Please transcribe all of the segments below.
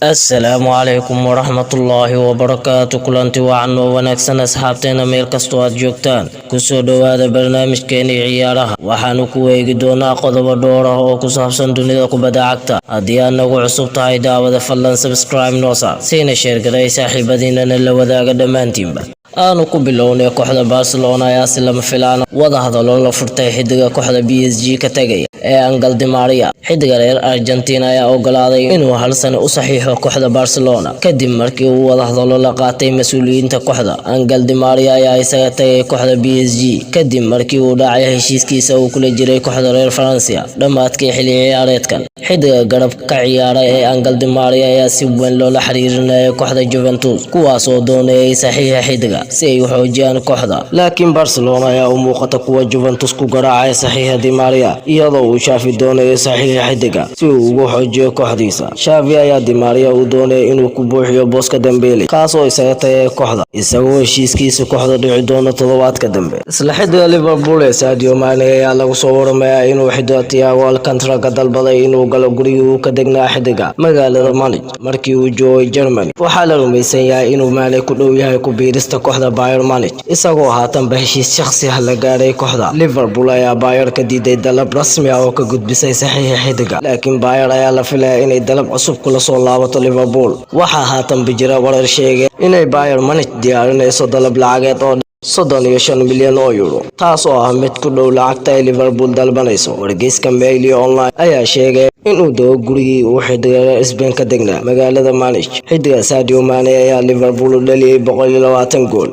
Asalaamu calaykum waraxmatullaahi wabarakaatu. Kulanti wacan oo wanaagsan, asxaabteena, meel kastoo aad joogtaan. Kusoo dhowaada barnaamijkeeni ciyaaraha. Waxaanu ku eegi doonaa qodobo dhowr ah oo ku saabsan dunida kubadda cagta. Haddii aad nagu cusub tahay, daawada, fadlan subscribe noosa, siina share garay, saaxiibadiinana la wadaaga dhammaantiinba. Aanu ku bilownay, kooxda Barcelona ayaa si lama filaan wada hadallo la furtay xidiga kooxda PSG ka tegaya ee Angel Di Maria. Xidiga reer Argentina ayaa ogolaaday inuu hal sano u saxiixo kooxda Barcelona kadib markii uu wada hadallo la qaatay mas-uuliyiinta kooxda. Angel Di Maria ayaa isaga tagay kooxda PSG kadib markii uu dhacay heshiiskiisa uu kula jiray kooxda reer Faransiya dhammaadkii xilli ciyaareedkan. Xidiga garab ka ciyaara ee Angel Di Maria ayaa si weyn loola xiriirinayay kooxda Juventus, kuwaas oo doonayay saxiixa xidiga si ay u xoojiyaan kooxda, laakiin Barcelona ayaa u muuqata kuwa Juventus ku garaacay saxiixa Di Maria, iyadoo uu Xavi doonayo saxiixa xidiga si uu ugu xoojiyo kooxdiisa. Xavi ayaa Di Maria uu doonaya inuu ku buuxiyo booska Dembele, kaas oo isaga tagay kooxda, isagoo heshiiskiisa kooxda dhici doono toddobaadka dambe. Isla xidiga Liverpool ee Sadio Mane ayaa lagu soo waramayaa inuu xidiga Thiago Alcantara ka dalbaday inuu galo gurigii uu ka degnaa xidiga magaalada Munich markii uu joogay Germany. Waxaa la rumaysan yahay inuu Mane ku dhow yahay ku biirista kooxda Bayern Munich, isagoo haatanba heshiis shakhsi ah la gaaray kooxda. Liverpool ayaa Bayern ka diiday dalab rasmi ah oo ka gudbisay saxiixa xidiga, laakiin Bayern ayaa la filayaa inay dalab cusub kula soo laabato Liverpool. Waxaa haatanba jira warar sheegay inay Bayern Munich diyaarinayso dalab lacageed oo 35 milyan oo euro, taas oo ah mid ku dhow lacagta ay Liverpool dalbanayso. Wargeyska Mail Online ayaa sheegay inuu dego gurigii uu xidiga Spain ka degnaa magaalada Munich. Xidiga Sadio Mane ayaa Liverpool u dhaliyay 120 gool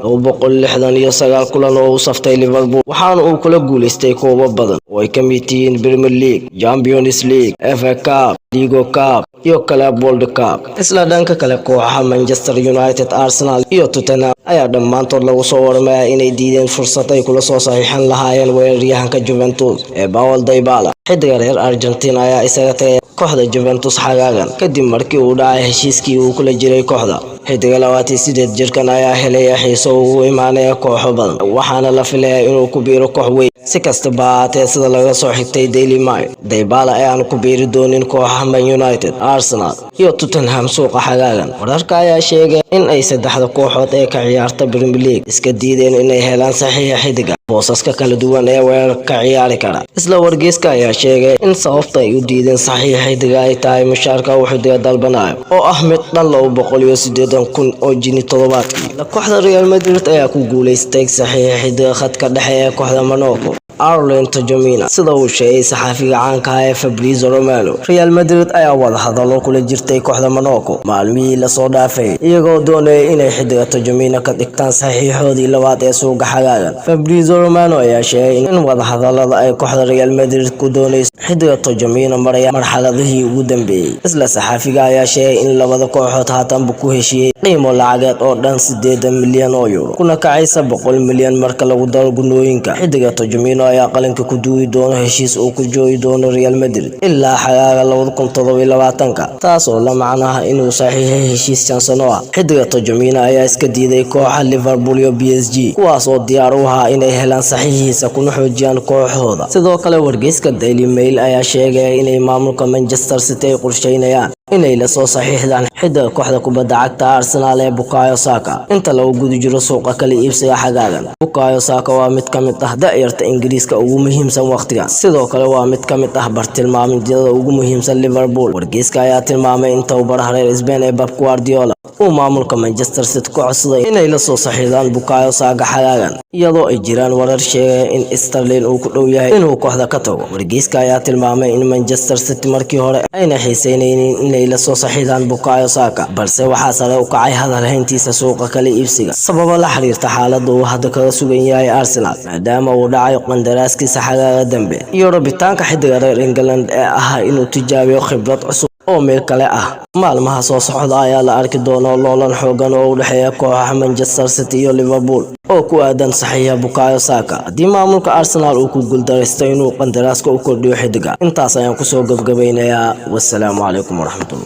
269 kulan oo u saftay Liverpool, waxaana uu kula guuleystay koobab badan oo ay ka mid yihiin Premier League, Champions League, FA Cup, League Cup iyo Club World Cup. Isla dhanka kale, kooxaha Manchester United, Arsenal iyo Tottenham ayaa dhammaantood lagu soo waramayaa inay diideen fursad ay kula soo saxiixan lahaayeen weeraryahanka Juventus ee Paulo Dybala. Xidiga reer Argentina ayaa isaga tagay kooxda Juventus xagaagan kadib markii uu dhacay heshiiskii uu kula jiray kooxda. Xidiga 28 jirkan ayaa helaya xiiso ugu imaanaya kooxo badan, waxaana la filayaa inuu ku biiro koox weyn. Si kastaba ha ahaatee, sida laga soo xigtay Daily Mail, Dybala ayaan ku biiri doonin kooxaha Man United, Arsenal iyo Tottenham suuqa xagaagan. Wararka ayaa sheegay in ay saddexda kooxood ee ka ciyaarta Premier League iska diideen inay helaan saxiixa xidiga boosaska kala duwan ee weerarka ka ciyaari kara. Isla wargeyska ayaa sheegay in sababta ay u diideen saxiixa xidiga ay tahay mushaarka uu xidiga dalbanayo oo ah mid dhan 280,000 oo jini toddobaadkii. Kooxda Real Madrid ayaa ku guuleystay saxiixa xidiga khadka dhexe ee kooxda Monaco, Aurelien Tchouameni, sida uu sheegay saxafiga caanka ah ee Fabrizio Romano. Real Madrid ayaa wada hadallo kula jirtay kooxda Monaco maalmihii lasoo dhaafay, iyagoo doonaya inay xidiga Tchouameni ka dhigtaan saxiixoodii labaad ee suuqa xagaagan. Fabrizio Romano ayaa sheegay in wada hadallada ay kooxda Real Madrid ku doonayso xidiga Tchouameni maraya marxaladihii ugu dambeeyay. Isla saxafiga ayaa sheegay in labada kooxood haatanba ku heshiiyey qiimo lacageed oo dhan 80 milyan oo euro, kuna kacaysa 100 milyan marka lagu daro gunooyinka. Xidiga Tchouameni ayaa qalinka ku duugi doono heshiis uu ku joogi doono Real Madrid ilaa xagaaga 2027-ka, taas oo la macnaha inuu saxiixay heshiis 5 sano ah. Xidiga Tchouameni ayaa iska diiday kooxa Liverpool iyo PSG, kuwaas oo diyaar u ahaa inay helaan saxiixiisa kuna xoojiyaan kooxooda. Sidoo kale, wargeyska Daily Mail ayaa sheegaya inay maamulka Manchester City ay qorsheynayaan inay lasoo saxiixdaan xidiga kooxda kubadda cagta Arsenal ee Bukayo Saka inta lagu guda jiro suuqa kala iibsiga xagaagan. Bukayo Saka waa mid ka mid ah da'yarta Ingiriiska ugu muhiimsan waqtigan, sidoo kale waa mid ka mid ah bartilmaameedyada ugu muhiimsan Liverpool. Wargeyska ayaa tilmaamay in tababaraha reer Spain ee Pep Guardiola uu maamulka Manchester City ku codsaday inay lasoo saxiixdaan Bukayo Saka xagaagan, iyadoo ay jiraan warar sheegaya in Sterling uu ku dhow yahay inuu kooxda ka tago. Wargeyska ayaa tilmaamay in Manchester City markii hore ayna xiiseynaynin inay lasoo saxiixdaan Bukayo Saka, balse waxaa sare u kacay hadal hayntiisa suuqa kala iibsiga sababo la xiriirta xaaladda uu hadda kaga sugan yahay Arsenal, maadaama uu dhacay qandaraaskiisa xagaaga dambe, iyo rabitaanka xidiga reer England ee ahaa inuu tijaabiyo khibrad cusub oo meel kale ah. Maalmaha soo socda ayaa la arki doona loolan xoogan oo u dhexeeya kooxaha Manchester City iyo Liverpool oo ku aadan saxiixa Bukayo Saka, haddii maamulka Arsenal uu ku guuldareysto inuu qandaraaska u kordhiyo xidiga. Intaas ayaan kusoo gabgabaynayaa. Wasalaamu calaykum waraxmatullah.